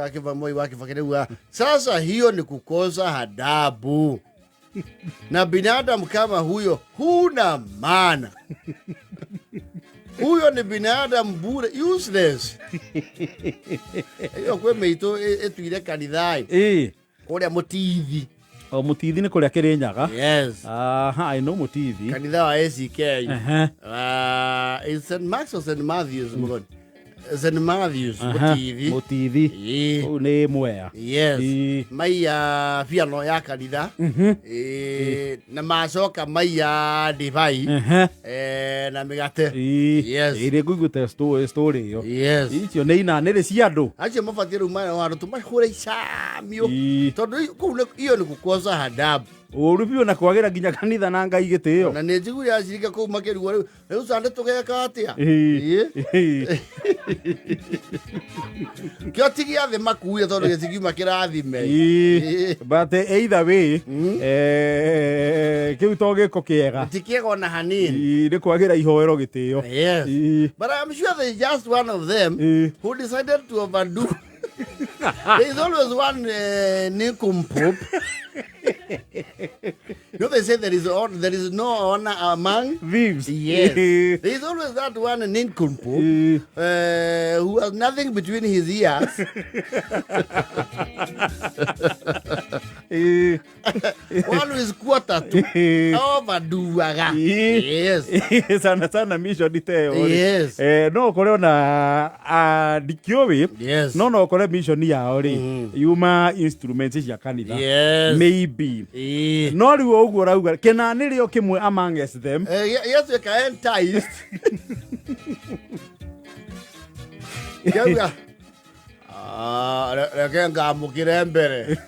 Akiva Moi wa Kibaki rĩu sasa hiyo ni kukosa adabu na binadamu kama huyo huna maana. Huyo ni binadamu bure, useless. Iyo kwĩ mĩitũ ĩtuire kanitha kũrĩa Mũtithi. O Mũtithi nĩ kũrĩa Kĩrĩnyaga. Yes. Aha, I know Mũtithi. Kanitha wa ACK. Is St. Mark's or St. Matthews, Mũthoni? St. Matthews, Mũtithi. Mũtithi. Kũu nĩ Mwea. Yes. Maiya biano ya kanitha. Na macoka maiya ndibai na mĩgate. Yes. Ĩ nĩ ngũiguĩte story ĩyo. Yes. Icio nĩ inanĩrĩ cia andũ. Acio mabatiĩ rĩu maya handũ tũmahũre icamio. Tondũ kũu iyo nĩ gũkosa adabu. Ũru biũ na kwagĩra nginya kanitha na Ngai gĩtĩo. Na nĩ njiguire acirika kũu makĩrigwo rĩu rĩu sande tũgeka atĩa? Kĩo ti gĩathĩ makuire tondũ gĩtingiuma kĩrathime. But either way, kĩu to gĩko kĩega. Ti kĩega ona hanini. Nĩ kwagĩra ihoero gĩtĩo. Yes. But I'm sure there's just one of them who decided to overdo. There is always one nincompoop. You know they say there is no honor among thieves. Yes. There is always that one nincompoop who has nothing between his ears. One who is quarter to overdoaga. Yes. Sana sana mission ta ĩyo rĩ. Yes. No ũkore ona ndikĩũĩ. Yes. No ũkore mission yao rĩ yuma instruments cia kanitha. Yes. Maybe. No rĩu ũguo ũrauga kĩnanĩrĩo kĩmwe amongst them. Gĩatuĩka enticed. Kĩauga, reke ngamũkĩre mbere.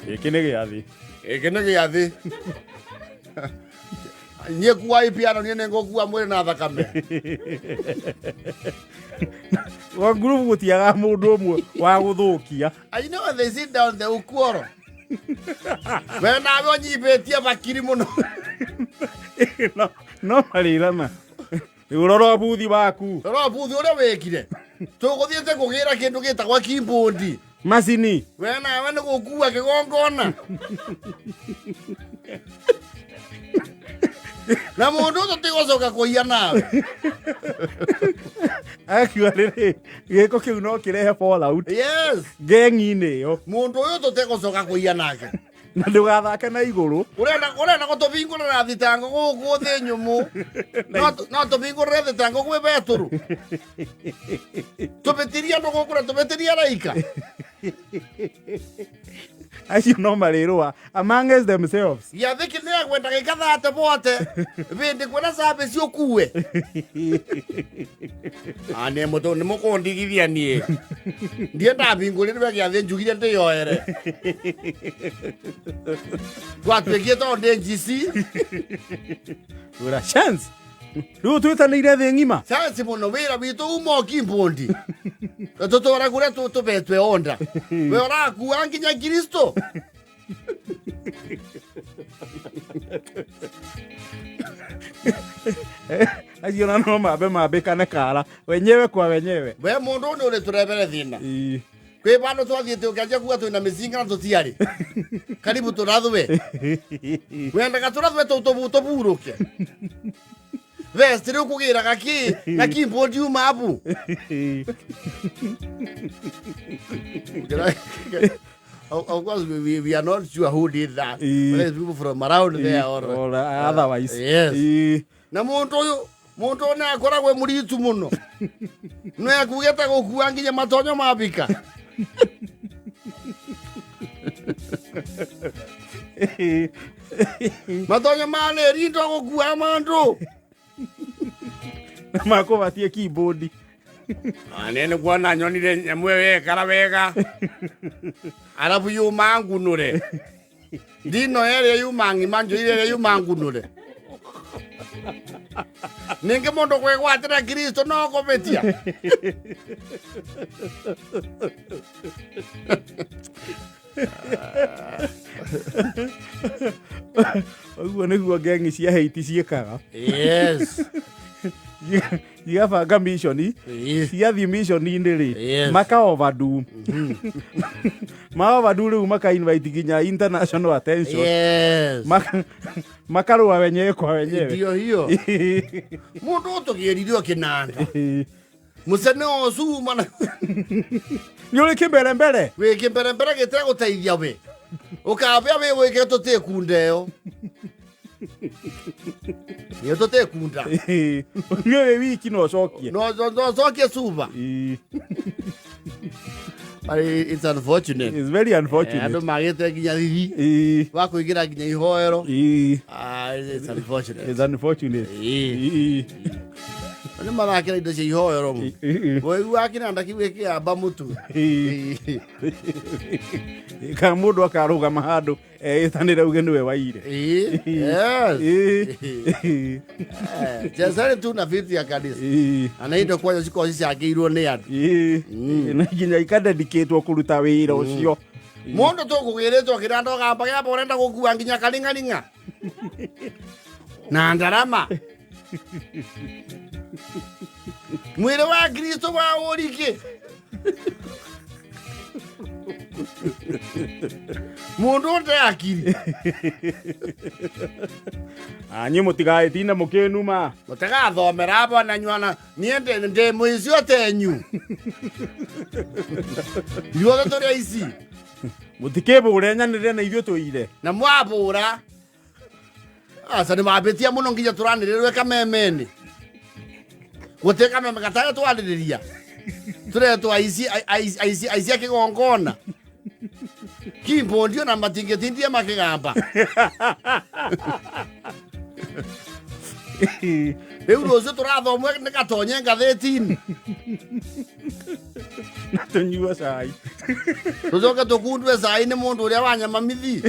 Gĩkĩ nĩ gĩathĩ. Gĩkĩ nĩ gĩathĩ. Niĩ kuai piano, niĩ nĩngũkua mwĩrĩ na thakame. Wa ngurubu gũtiagaga mũndũ ũmwe wa gũthũkia. I know when they sit down they ukuoro. We nawe ũnyibĩtie bakiri mũno. No marĩrana. Rora buthi waku. Rora buthi ũrĩa wĩkire. Tũgũthiĩte kũgĩra kĩndũ gĩtagwo keyboard. Macini. We nawe nĩ gũkua kĩgongona. Na mũndũ ũcio tigũcoka kũiya nawe. Akiuga rĩrĩ, gĩko kĩu no kĩrehe fallout. Yes. Ngengi-inĩ ĩyo. Mũndũ ũyũ tũtegũcoka kũiya nake. Na ndũgathake na igũrũ. Ũrenda gũtũbingũrĩra thitango gũkũ thĩ nyũmũ. No tũbingũrĩre thitango gwĩ Betũrũ. Tũbĩtirie andũ gũkũ na tũbĩtirie araika. Acio no marĩrũa amongst themselves. Gĩathĩ kĩneagwe ndagĩka thate bote. Bĩndĩ kwĩna service ũkue. Nĩ mũtũ nĩ mũkũndigithia niĩ. Ndiĩ ndabingũrĩrwe gĩathĩ njugire ndĩyoere. Twatuĩkire tondũ ndĩ GC. Ura chance. Rĩu twĩtanĩire thĩ ng'ima. Chance mũno wĩra witũ uma keyboard. Tũtwara kũrĩa tũbetwe onda. We ũrakua nginya Kristo. Acio na no mambe mambĩkane kara wenyewe kwa wenyewe. We mũndũ ũyũ nĩ ũrĩtũrebere thĩna. Kwĩ vandũ twathiĩte ũkĩanjia kuga twĩna mĩcinga na tũtiarĩ. Karibu tũrathwe. Wendaga tũrathwe tũburũke. Vest rĩu kũgĩraga kĩ na keyboard yuma abu. Of course, we are not sure who did that. But there's people from around there or otherwise. Yes. Na mũndũ ũyũ, mũndũ ũyũ nĩ akoragwo e mũritu mũno. Nĩ akugĩte gũkua nginya matonyo mambika. Matonyo ma nĩ rindo gũkua mandũ. Makũbatie keyboard. Nĩ nĩ kuona nyonire nyamũ ĩyo yekara wega. Arabu yuma ngunũre. Ndino ĩrĩa yuma ng'ima njũire ĩrĩa yuma ngunũre. Ningĩ mũndũ kwĩgwatĩra Kristo no kũbĩtia. Ũguo nĩguo ngengi cia hate ciĩkaga. Yes. Igabanga mission. Ciathiĩ mission-inĩ rĩ, maka overdo, ma overdo rĩu maka invite nginya international attention. Makarũa wenyewe kwa wenyewe. Ndio hiyo mundu utugiririo kinanda mucene ocuma na Nĩ ũrĩ kĩmbere mbere. Wä kä mbere mbere gä tere gå teithia we å kambä wä wä ke tå tä kunda ä yo nä tå tä kunda. Ũnyue wĩ wiki no ũcokie. No cokie cuba. But it's unfortunate. It's very unfortunate. Andå magä te nginya thithi wa kå ingä ra nginya ihoero. Ah, it's unfortunate. It's unfortunate. Nä marakä ra indo cia ihoero waigua kä nanda kä u gä kä amba må tu. Kana mũndũ akarũgama handũ eĩtanĩre uge nĩwe waire. Cecari tu na viti ya kanitha ana indo kwanja cikorwo cicangä irwo nä andå. Na nginya ikadedicatwo kũruta wĩra ũcio. Mundu tũkũgĩrĩtwo kĩranda ũgamba gĩamba ũrenda gũkua nginya karing'aring'a na ndarama mwĩrĩ wa Kristo wa ũrikĩ mundu ũte akiri. Anyi mũtigaĩtinde mũkĩnuma. Mũtigathomera bona nyuana niĩ ndĩ mũici ũtenyu ithuothe tũrĩ aici. Mũtikĩbũre nyanĩrĩre na ithuĩ tũire. Na mwabũra aca nĩ mambĩtia mũno nginya tũranĩrĩrwe kamemene gũtĩ kameme gatarĩ twarĩrĩria tũretwo aici aici aici aici a kĩgongona kimbondio na matingĩtindia makĩgamba rĩu rũciũ tũrathomwo nĩ gatonye ngathĩti-inĩ. Na tũnyue cai. Tũcoke tũkundwe cai nĩ mũndũ ũrĩa wa nyama mithi.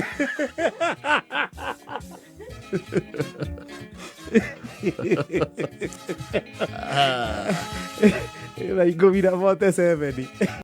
Thaa 10:47.